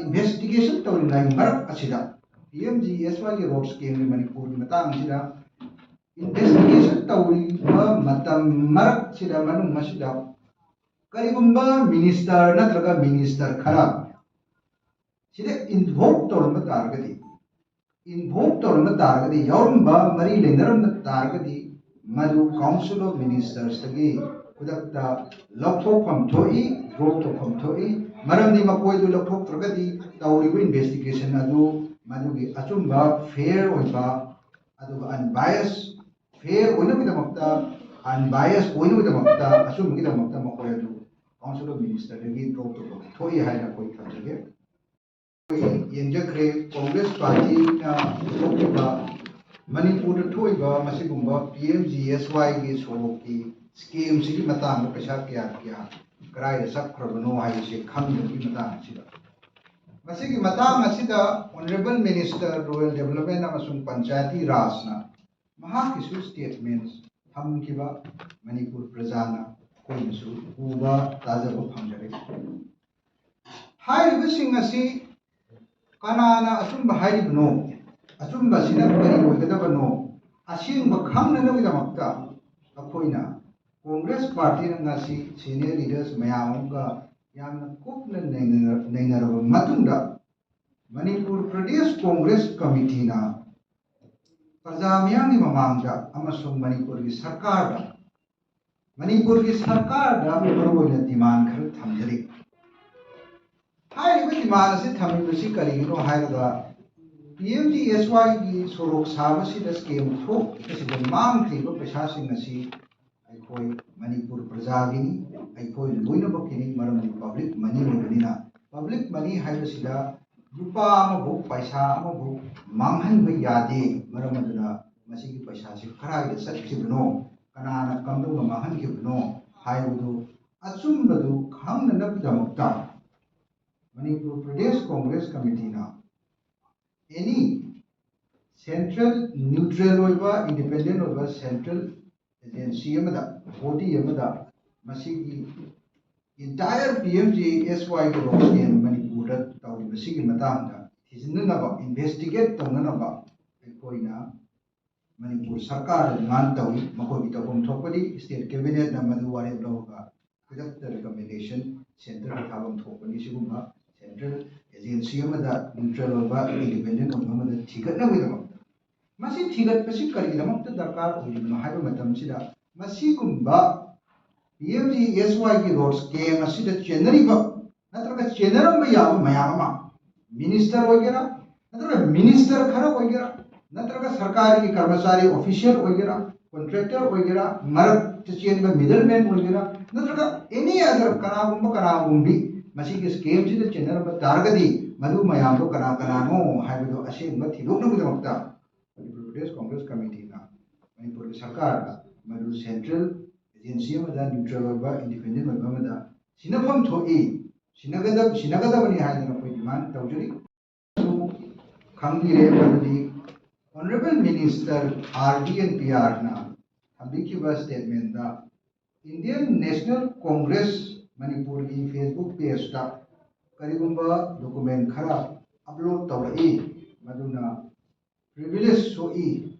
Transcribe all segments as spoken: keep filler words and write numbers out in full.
Investigation ꯇꯧꯔꯤꯉꯩ ꯃꯔꯛ ꯑꯁꯤꯗ, ꯄꯤ ꯑꯦꯝ ꯖꯤ ꯑꯦꯁ ꯋꯥꯏꯒꯤ ꯔꯣꯗ ꯁ꯭ꯀꯦꯝꯒꯤ ꯃꯅꯤꯄꯨꯔꯒꯤ ꯃꯇꯥꯡꯁꯤꯗ ꯏꯟꯚꯦꯁꯇꯤꯒꯦꯁꯟ ꯇꯧꯔꯤꯕ ꯃꯇꯝ ꯃꯔꯛꯁꯤꯗ, ꯃꯅꯨꯡ ꯑꯁꯤꯗ ꯀꯔꯤꯒꯨꯝꯕ ꯃꯤꯅꯤꯁꯇꯔ ꯅꯠꯇ꯭ꯔꯒ ꯃꯤꯅꯤꯁꯇꯔ ꯈꯔ ꯁꯤꯗ ꯏꯟꯚꯣꯜꯕ ꯇꯧꯔꯝꯕ ꯇꯥꯔꯒꯗꯤ, ꯏꯟꯚꯣꯜꯕ ꯇꯧꯔꯝꯕ ꯇꯥꯔꯒꯗꯤ, ꯌꯥꯎꯔꯝꯕ, ꯃꯔꯤ ꯂꯩꯅꯔꯝꯕ ꯇꯥꯔꯒꯗꯤ, ꯃꯗꯨ ꯀꯥꯎꯟꯁꯤꯜ ꯑꯣꯐ ꯃꯤꯅꯤꯁꯇꯔꯁꯇꯒꯤ ꯈꯨꯗꯛꯇ ꯂꯧꯊꯣꯛꯐꯝ ꯊꯣꯛꯏ, ꯗ꯭ꯔꯣꯞ ꯇꯧꯐꯝ ꯊꯣꯛꯏ꯫ ꯃꯔꯝꯗꯤ ꯃꯈꯣꯏꯗꯨ ꯂꯧꯊꯣꯛꯇ꯭ꯔꯒꯗꯤ ꯇꯧꯔꯤꯕ ꯏꯟꯚꯦꯁꯇꯤꯒꯦꯁꯟ ꯑꯗꯨ ꯃꯗꯨꯒꯤ ꯑꯆꯨꯝꯕ, ꯐꯦꯌꯔ ꯑꯣꯏꯕ, ꯑꯗꯨꯒ ꯑꯟꯕꯥꯏꯁ, ꯐꯦꯌꯔ ꯑꯣꯏꯅꯕꯒꯤꯗꯃꯛꯇ, ꯑꯟꯕꯥꯏꯁ ꯑꯣꯏꯅꯕꯒꯤꯗꯃꯛꯇ, ꯑꯆꯨꯝꯕꯒꯤꯗꯃꯛꯇ ꯃꯈꯣꯏ ꯑꯗꯨ ꯀꯥꯎꯟꯁꯤꯜ ꯑꯣꯐ ꯃꯤꯅꯤꯁꯇꯔꯗꯒꯤ ꯗ꯭ꯔꯣꯞ ꯇꯧꯐꯝ ꯊꯣꯛꯏ ꯍꯥꯏꯅ ꯑꯩꯈꯣꯏ ꯊꯝꯖꯒꯦ꯫ ꯑꯩꯈꯣꯏ ꯌꯦꯡꯖꯈ꯭ꯔꯦ, ꯀꯣꯡꯒ꯭ꯔꯦꯁ ꯄꯥꯔꯇꯤꯅ ꯄꯨꯊꯣꯛꯈꯤꯕ ꯃꯅꯤꯄꯨꯔꯗ ꯊꯣꯛꯏꯕ ꯃꯁꯤꯒꯨꯝꯕ ꯄꯤ ꯑꯦꯝ ꯖꯤ ꯑꯦꯁ ꯋꯥꯏꯒꯤ ꯁꯣꯔꯣꯛꯀꯤ ꯁ꯭ꯀꯦꯝꯁꯤꯒꯤ ꯃꯇꯥꯡꯗ ꯄꯩꯁꯥ ꯀꯌꯥ ꯀꯌꯥ ꯀꯗꯥꯏꯗ ꯆꯠꯈ꯭ꯔꯕꯅꯣ ꯍꯥꯏꯕꯁꯤ ꯈꯪꯗꯕꯒꯤ ꯃꯇꯥꯡ ꯑꯁꯤꯗ, ꯃꯁꯤꯒꯤ ꯃꯇꯥꯡ ꯑꯁꯤꯗ ꯑꯣꯅꯔꯦꯕꯜ ꯃꯤꯅꯤꯁꯇꯔ ꯔꯨꯔꯦꯜ ꯗꯦꯕꯂꯞꯃꯦꯟ ꯑꯃꯁꯨꯡ ꯄꯟꯆꯥꯌꯇꯤ ꯔꯥꯖꯅ ꯃꯍꯥꯛꯀꯤꯁꯨ ꯁ꯭ꯇꯦꯠꯃꯦꯟ ꯊꯝꯈꯤꯕ ꯃꯅꯤꯄꯨꯔ ꯄ꯭ꯔꯖꯥꯅ ꯑꯩꯈꯣꯏꯅꯁꯨ ꯎꯕ ꯇꯥꯖꯕ ꯐꯪꯖꯔꯦ꯫ ꯍꯥꯏꯔꯤꯕꯁꯤꯡ ꯑꯁꯤ ꯀꯅꯥꯅ ꯑꯆꯨꯝꯕ ꯍꯥꯏꯔꯤꯕꯅꯣ, ꯑꯆꯨꯝꯕꯁꯤꯅ ꯀꯔꯤ ꯑꯣꯏꯒꯗꯕꯅꯣ, ꯑꯁꯦꯡꯕ ꯈꯪꯅꯅꯕꯒꯤꯗꯃꯛꯇ ꯑꯩꯈꯣꯏꯅ ꯀꯣꯡꯒ꯭ꯔꯦꯁ ꯄꯥꯔꯇꯤꯅ ꯉꯁꯤ ꯁꯤꯅꯤꯌꯔ ꯂꯤꯗꯔꯁ ꯃꯌꯥꯝ ꯑꯃꯒ ꯌꯥꯝꯅ ꯀꯨꯞꯅ ꯅꯩꯅ-, ꯅꯩꯅꯔꯕ ꯃꯇꯨꯡꯗ, ꯃꯅꯤꯄꯨꯔ ꯄ꯭ꯔꯗꯦꯁ ꯀꯣꯡꯒ꯭ꯔꯦꯁ ꯀꯃꯤꯇꯤꯅ ꯄ꯭ꯔꯖꯥ ꯃꯤꯌꯥꯝꯒꯤ ꯃꯃꯥꯡꯗ ꯑꯃꯁꯨꯡ ꯃꯅꯤꯄꯨꯔꯒꯤ ꯁꯔꯀꯥꯔꯗ, ꯃꯅꯤꯄꯨꯔꯒꯤ ꯁꯔꯀꯥꯔꯗ ꯃꯔꯨꯑꯣꯏꯅ ꯗꯤꯃꯥꯟ ꯈꯔ ꯊꯝꯖꯔꯤ꯫ ꯍꯥꯏꯔꯤꯕ ꯗꯤꯃꯥꯟ ꯑꯁꯤ ꯊꯝꯂꯤꯕꯁꯤ ꯀꯔꯤꯒꯤꯅꯣ ꯍꯥꯏꯔꯒ, ꯄꯤ ꯑꯦꯝ ꯖꯤ ꯑꯦꯁ ꯋꯥꯏꯒꯤ ꯁꯣꯔꯣꯛ ꯁꯥꯕꯁꯤꯗ ꯁ꯭ꯀꯦꯝ ꯊꯣꯛꯄꯁꯤꯗ ꯃꯥꯡꯈ꯭ꯔꯤꯕ ꯄꯩꯁꯥꯁꯤꯡ ꯑꯁꯤ ꯑꯩꯈꯣꯏ ꯃꯅꯤꯄꯨꯔ ꯄ꯭ꯔꯖꯥꯒꯤꯅꯤ, ꯑꯩꯈꯣꯏ ꯂꯣꯏꯅꯃꯛꯀꯤꯅꯤ, ꯃꯔꯝꯗꯤ ꯄꯕ꯭ꯂꯤꯛ ꯃꯅꯤ ꯑꯣꯏꯕꯅꯤꯅ꯫ ꯄꯕ꯭ꯂꯤꯛ ꯃꯅꯤ ꯍꯥꯏꯕꯁꯤꯗ ꯂꯨꯄꯥ ꯑꯃꯐꯥꯎ, ꯄꯩꯁꯥ ꯑꯃꯐꯥꯎ ꯃꯥꯡꯍꯟꯕ ꯌꯥꯗꯦ꯫ ꯃꯔꯝ ꯑꯗꯨꯅ ꯃꯁꯤꯒꯤ ꯄꯩꯁꯥꯁꯤ ꯀꯗꯥꯏꯗ ꯆꯠꯈꯤꯕꯅꯣ, ꯀꯅꯥꯅ ꯀꯝꯗꯧꯅ ꯃꯥꯡꯍꯟꯈꯤꯕꯅꯣ ꯍꯥꯏꯕꯗꯨ ꯑꯆꯨꯝꯕꯗꯨ ꯈꯪꯅꯅꯕꯒꯤꯗꯃꯛꯇ ꯃꯅꯤꯄꯨꯔ ꯄ꯭ꯔꯗꯦꯁ ꯀꯣꯡꯒ꯭ꯔꯦꯁ ꯀꯃꯤꯇꯤꯅ ꯑꯦꯅꯤ ꯁꯦꯟꯇ꯭ꯔꯦꯜ, ꯅ꯭ꯌꯨꯇ꯭ꯔꯦꯜ ꯑꯣꯏꯕ, ꯏꯟꯗꯤꯄꯦꯟꯗꯦꯟ ꯑꯣꯏꯕ ꯁꯦꯟꯇ꯭ꯔꯦꯜ ꯑꯦꯖꯦꯟꯁꯤ ꯑꯃꯗ, ꯕꯣꯗꯤ ꯑꯃꯗ ꯃꯁꯤꯒꯤ entire P M G S Y ꯒꯤ ꯔꯣꯗ ꯁ꯭ꯀꯦꯝ ꯃꯅꯤꯄꯨꯔꯗ ꯇꯧꯔꯤꯕꯁꯤꯒꯤ ꯃꯇꯥꯡꯗ ꯊꯤꯖꯤꯟꯅꯅꯕ, ꯏꯟꯚꯦꯁꯇꯤꯒꯦꯠ ꯇꯧꯅꯅꯕ ꯑꯩꯈꯣꯏꯅ ꯃꯅꯤꯄꯨꯔ ꯁꯔꯀꯥꯔꯗ ꯗꯤꯃꯥꯟ ꯇꯧꯏ꯫ ꯃꯈꯣꯏꯒꯤ ꯇꯧꯐꯝ ꯊꯣꯛꯄꯗꯤ ꯁ꯭ꯇꯦꯠ ꯀꯦꯕꯤꯅꯦꯠꯅ ꯃꯗꯨ ꯋꯥꯔꯦꯞ ꯂꯧꯔꯒ ꯈꯨꯗꯛꯇ ꯔꯤꯀꯃꯦꯟꯗꯦꯁꯟ ꯁꯦꯟꯇꯔꯗ ꯊꯥꯐꯝ ꯊꯣꯛꯄꯅꯤ꯫ ꯁꯤꯒꯨꯝꯕ ꯁꯦꯟꯇ꯭ꯔꯦꯜ ꯑꯦꯖꯦꯟꯁꯤ ꯑꯃꯗ ꯅ꯭ꯌꯨꯇ꯭ꯔꯦꯜ ꯑꯣꯏꯕ, ꯏꯟꯗꯤꯄꯦꯟꯗꯦꯟ ꯑꯣꯏꯕ ꯑꯃꯗ ꯊꯤꯒꯠꯅꯕꯒꯤꯗꯃꯛꯇ, ꯃꯁꯤ ꯊꯤꯒꯠꯄꯁꯤ ꯀꯔꯤꯒꯤꯗꯃꯛꯇ ꯗꯔꯀꯥꯔ ꯑꯣꯏꯔꯤꯕꯅꯣ ꯍꯥꯏꯕ ꯃꯇꯝꯁꯤꯗ, ꯃꯁꯤꯒꯨꯝꯕ ꯄꯤ ꯑꯦꯝ ꯖꯤ ꯑꯦꯁ ꯋꯥꯏꯒꯤ ꯔꯣꯗ ꯁ꯭ꯀꯦꯝ ꯑꯁꯤꯗ ꯆꯦꯟꯅꯔꯤꯕ ꯅꯠꯇ꯭ꯔꯒ ꯆꯦꯟꯅꯔꯝꯕ ꯌꯥꯕ ꯃꯌꯥꯝ ꯑꯃ, ꯃꯤꯅꯤꯁꯇꯔ ꯑꯣꯏꯒꯦꯔꯥ, ꯅꯠꯇ꯭ꯔꯒ ꯃꯤꯅꯤꯁꯇꯔ ꯈꯔ ꯑꯣꯏꯒꯦꯔꯥ, ꯅꯠꯇ꯭ꯔꯒ ꯁꯔꯀꯥꯔꯒꯤ ꯀꯔꯃꯆꯥꯔꯤ, ꯑꯣꯐꯤꯁꯤꯌꯦꯜ ꯑꯣꯏꯒꯦꯔꯥ, ꯀꯣꯟꯇ꯭ꯔꯦꯛꯇꯔ ꯑꯣꯏꯒꯦꯔꯥ, ꯃꯔꯛꯇ ꯆꯦꯟꯕ ꯃꯤꯗꯜꯃꯦꯟ ꯑꯣꯏꯒꯦꯔꯥ, ꯅꯠꯇ꯭ꯔꯒ ꯑꯦꯅꯤ ꯑꯗꯔ ꯀꯅꯥꯒꯨꯝꯕ ꯀꯅꯥꯒꯨꯝꯕꯤ ꯃꯁꯤꯒꯤ ꯁ꯭ꯀꯦꯝꯁꯤꯗ ꯆꯦꯟꯅꯔꯝꯕ ꯇꯥꯔꯒꯗꯤ, ꯃꯗꯨ ꯃꯌꯥꯝꯗꯣ ꯀꯅꯥ ꯀꯅꯥꯅꯣ ꯍꯥꯏꯕꯗꯣ ꯑꯁꯦꯡꯕ ꯊꯤꯗꯣꯛꯅꯕꯒꯤꯗꯃꯛꯇ ꯃꯅꯤꯄꯨꯔ ꯄ꯭ꯔꯗꯦꯁ ꯀꯣꯡꯒ꯭ꯔꯦꯁ ꯀꯃꯤꯇꯤꯅ ꯃꯅꯤꯄꯨꯔꯒꯤ ꯁꯔꯀꯥꯔꯗ ꯃꯗꯨ ꯁꯦꯟꯇ꯭ꯔꯦꯜ ꯑꯦꯖꯦꯟꯁꯤ ꯑꯃꯗ, ꯅ꯭ꯌꯨꯇ꯭ꯔꯦꯜ ꯑꯣꯏꯕ, ꯏꯟꯗꯤꯄꯦꯟꯗꯦꯟ ꯑꯣꯏꯕ ꯑꯃꯗ ꯁꯤꯟꯅꯐꯝ ꯊꯣꯛꯏ, ꯁꯤꯟꯅꯒꯗꯕ, ꯁꯤꯟꯅꯒꯗꯕꯅꯤ ꯍꯥꯏꯗꯅ ꯑꯩꯈꯣꯏ ꯗꯤꯃꯥꯟ ꯇꯧꯖꯔꯤ꯫ ꯈꯪꯕꯤꯔꯦ, ꯃꯗꯨꯗꯤ honourable minister R D N P ꯑꯥꯔꯅ ꯊꯝꯕꯤꯈꯤꯕ ꯁ꯭ꯇꯦꯠꯃꯦꯟꯗ ꯏꯟꯗꯤꯌꯟ ꯅꯦꯁꯅꯦꯜ ꯀꯣꯡꯒ꯭ꯔꯦꯁ ꯃꯅꯤꯄꯨꯔꯒꯤ ꯐꯦꯁꯕꯨꯛ ꯄꯦꯖꯇ ꯀꯔꯤꯒꯨꯝꯕ ꯗꯣꯀꯨꯃꯦꯟ ꯈꯔ ꯑꯞꯂꯣꯗ ꯇꯧꯔꯛꯏ, ꯃꯗꯨꯅ ꯄ꯭ꯔꯤꯚꯤꯂꯦꯖ ꯁꯣꯛꯏ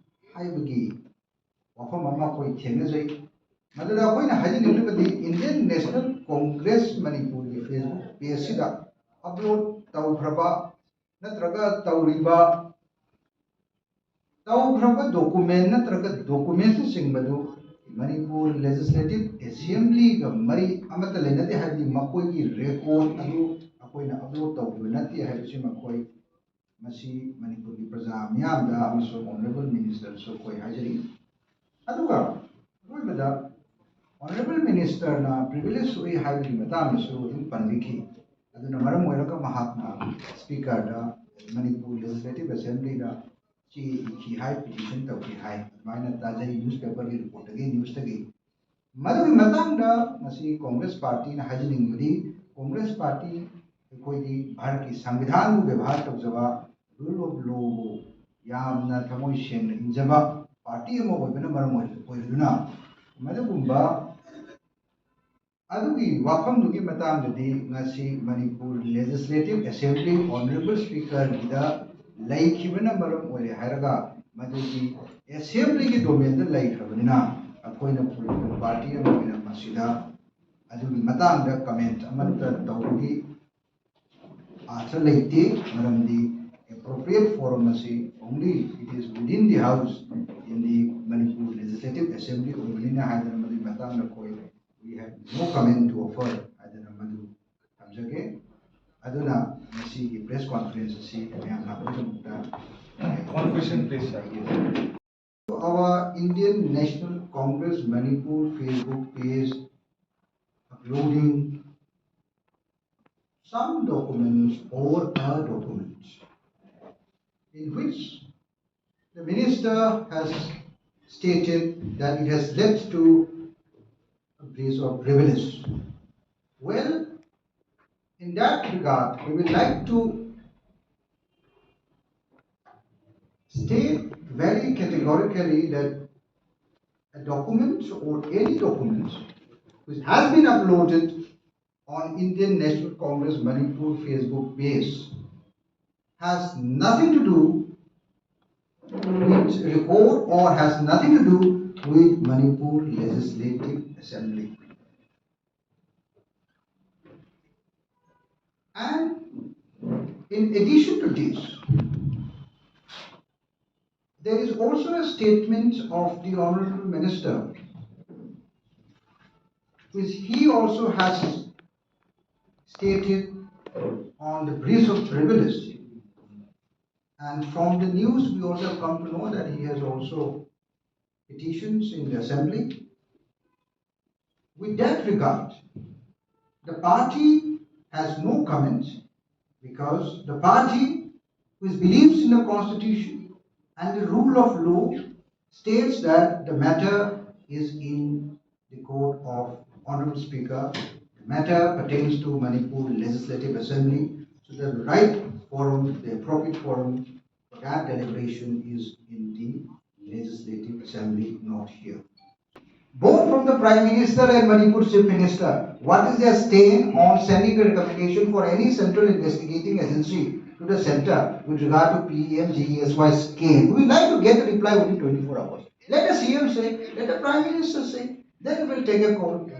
ꯍꯥꯏꯕꯒꯤ ꯋꯥꯐꯝ ꯑꯃ ꯑꯩꯈꯣꯏ ꯊꯦꯡꯅꯖꯩ꯫ ꯃꯗꯨꯗ ꯑꯩꯈꯣꯏꯅ ꯍꯥꯏꯖꯅꯤꯡꯂꯤꯕꯗꯤ ꯏꯟꯗꯤꯌꯟ ꯅꯦꯁꯅꯦꯜ ꯀꯣꯡꯒ꯭ꯔꯦꯁ ꯃꯅꯤꯄꯨꯔꯒꯤ ꯐꯦꯁꯕꯨꯛ ꯄꯦꯖꯁꯤꯗ ꯑꯞꯂꯣꯗ ꯇꯧꯈ꯭ꯔꯕ ꯅꯠꯇ꯭ꯔꯒ ꯇꯧꯔꯤꯕ, ꯇꯧꯈ꯭ꯔꯕ ꯗꯣꯀꯨꯃꯦꯟ ꯅꯠꯇ꯭ꯔꯒ ꯗꯣꯀꯨꯃꯦꯟꯁꯅꯆꯤꯡꯕꯗꯨ ꯃꯅꯤꯄꯨꯔ ꯂꯦꯖꯤꯁꯂꯦꯇꯤꯚ ꯑꯦꯁꯦꯝꯕ꯭ꯂꯤꯒ ꯃꯔꯤ ꯑꯃꯠꯇ ꯂꯩꯅꯗꯦ, ꯍꯥꯏꯕꯗꯤ ꯃꯈꯣꯏꯒꯤ ꯔꯦꯀꯣꯔꯗ ꯑꯗꯨ ꯑꯩꯈꯣꯏꯅ ꯑꯞꯂꯣꯗ ꯇꯧꯈꯤꯕ ꯅꯠꯇꯦ ꯍꯥꯏꯕꯁꯤ ꯃꯈꯣꯏ, ꯃꯁꯤ ꯃꯅꯤꯄꯨꯔꯒꯤ ꯄ꯭ꯔꯖꯥ ꯃꯤꯌꯥꯝꯗ ꯑꯃꯁꯨꯡ ꯑꯣꯅꯔꯦꯕꯜ ꯃꯤꯅꯤꯁꯇꯔꯁꯨ ꯑꯩꯈꯣꯏ ꯍꯥꯏꯖꯔꯤ꯫ ꯑꯗꯨꯒ ꯑꯔꯣꯏꯕꯗ ꯑꯣꯅꯔꯦꯕꯜ ꯃꯤꯅꯤꯁꯇꯔꯅ ꯄ꯭ꯔꯤꯚꯤꯂꯦꯖ ꯁꯣꯛꯏ ꯍꯥꯏꯕꯒꯤ ꯃꯇꯥꯡꯗꯁꯨ ꯑꯗꯨꯝ ꯄꯟꯕꯤꯈꯤ꯫ ꯑꯗꯨꯅ ꯃꯔꯝ ꯑꯣꯏꯔꯒ ꯃꯍꯥꯛꯅ ꯁ꯭ꯄꯤꯀꯔꯗ, ꯃꯅꯤꯄꯨꯔ ꯂꯦꯖꯤꯁꯂꯦꯇꯤꯚ ꯑꯦꯁꯦꯝꯕ꯭ꯂꯤꯗ ꯆꯦ ꯏꯈꯤ ꯍꯥꯏ, ꯄꯤꯇꯤꯁꯟ ꯇꯧꯈꯤ ꯍꯥꯏ꯫ ꯑꯗꯨꯃꯥꯏꯅ ꯇꯥꯖꯩ, ꯅ꯭ꯌꯨꯁꯄꯦꯄꯔꯒꯤ ꯔꯤꯄꯣꯔꯠꯇꯒꯤ, ꯅ꯭ꯌꯨꯁꯇꯒꯤ꯫ ꯃꯗꯨꯒꯤ ꯃꯇꯥꯡꯗ ꯉꯁꯤ ꯀꯣꯡꯒ꯭ꯔꯦꯁ ꯄꯥꯔꯇꯤꯅ ꯍꯥꯏꯖꯅꯤꯡꯕꯗꯤ, ꯀꯣꯡꯒ꯭ꯔꯦꯁ ꯄꯥꯔꯇꯤ ꯑꯩꯈꯣꯏꯗꯤ ꯚꯥꯔꯠꯀꯤ ꯁꯪꯕꯤꯙꯥꯟꯕꯨ ꯕꯦꯕꯥꯔ ꯇꯧꯖꯕ, ꯔꯨꯜ ꯑꯣꯐ ꯂꯣꯕꯨ ꯌꯥꯝꯅ ꯊꯃꯣꯏ ꯁꯦꯡꯅ ꯏꯟꯖꯕ ꯄꯥꯔꯇꯤ ꯑꯃ ꯑꯣꯏꯕꯅ ꯃꯔꯝ ꯑꯣꯏꯔ-, ꯑꯣꯏꯔꯗꯨꯅ, ꯃꯗꯨꯒꯨꯝꯕ ꯑꯗꯨꯒꯤ ꯋꯥꯐꯝꯗꯨꯒꯤ ꯃꯇꯥꯡꯗꯗꯤ ꯉꯁꯤ ꯃꯅꯤꯄꯨꯔ ꯂꯦꯖꯤꯁꯂꯦꯇꯤꯚ ꯑꯦꯁꯦꯝꯕ꯭ꯂꯤ ꯑꯣꯅꯔꯦꯕꯜ ꯁ꯭ꯄꯤꯀꯔꯒꯤꯗ ꯂꯩꯈꯤꯕꯅ ꯃꯔꯝ ꯑꯣꯏꯔꯦ ꯍꯥꯏꯔꯒ, ꯃꯗꯨꯒꯤ ꯑꯦꯁꯦꯝꯕ꯭ꯂꯤꯒꯤ ꯗꯣꯃꯦꯟꯗ ꯂꯩꯈ꯭ꯔꯕꯅꯤꯅ, ꯑꯩꯈꯣꯏꯅ ꯄꯣꯂꯤꯇꯤꯀꯦꯜ ꯄꯥꯔꯇꯤ ꯑꯃ ꯑꯣꯏꯅ ꯃꯁꯤꯗ ꯑꯗꯨꯒꯤ ꯃꯇꯥꯡꯗ ꯀꯃꯦꯟꯠ ꯑꯃꯠꯇ ꯇꯧꯕꯒꯤ ꯑꯥꯔꯊ ꯂꯩꯇꯦ꯫ ꯃꯔꯝꯗꯤ ꯑꯦꯄ꯭ꯔꯣꯄ꯭ꯔꯤꯌꯦꯠ ꯐꯣꯔꯝ ꯑꯁꯤ only it is within the house, in the Manipur Legislative Assembly ꯑꯣꯏꯕꯅꯤꯅ ꯍꯥꯏꯗꯅ ꯃꯗꯨꯒꯤ ꯃꯇꯥꯡꯗ ꯑꯩꯈꯣꯏ we have no comment to offer ꯍꯥꯏꯗꯅ ꯃꯗꯨ ꯊꯝꯖꯒꯦ꯫ ꯑꯗꯨꯅ ꯉꯁꯤꯒꯤ ꯄ꯭ꯔꯦꯁ ꯀꯣꯟꯐꯔꯦꯟꯁ ꯑꯁꯤ ꯃꯌꯥꯝ ꯂꯥꯛꯄꯒꯤꯗꯃꯛꯇ One question, please, sir. Our Indian National Congress Manipur Facebook page uploading some documents or a document in which the minister has stated that it has led to a breach of privilege. Well, in that regard, we would like to state very categorically that a document or any document which has been uploaded on Indian National Congress Manipur Facebook page has nothing to do with record or has nothing to do with Manipur Legislative Assembly. And in addition to this, there is also a statement of the Honorable Minister, which he also has stated on the breach of privilege. And from the news, we also come to know that he has also petitions in the assembly. With that regard, the party has no comment because the party, which believes in the constitution and the rule of law, states that the matter is in the court of Honorable Speaker. The matter pertains to Manipur Legislative Assembly, so the right forum, the appropriate forum for that deliberation is in the Legislative Assembly, not here. Both from the Prime Minister and Manipur Chief Minister, what is their stand on sending a recommendation for any central investigating agency to the center with regard to P M G E S Y scam? We would like to get a reply within twenty-four hours. Let the C M say, let the Prime Minister say, then we will take a call.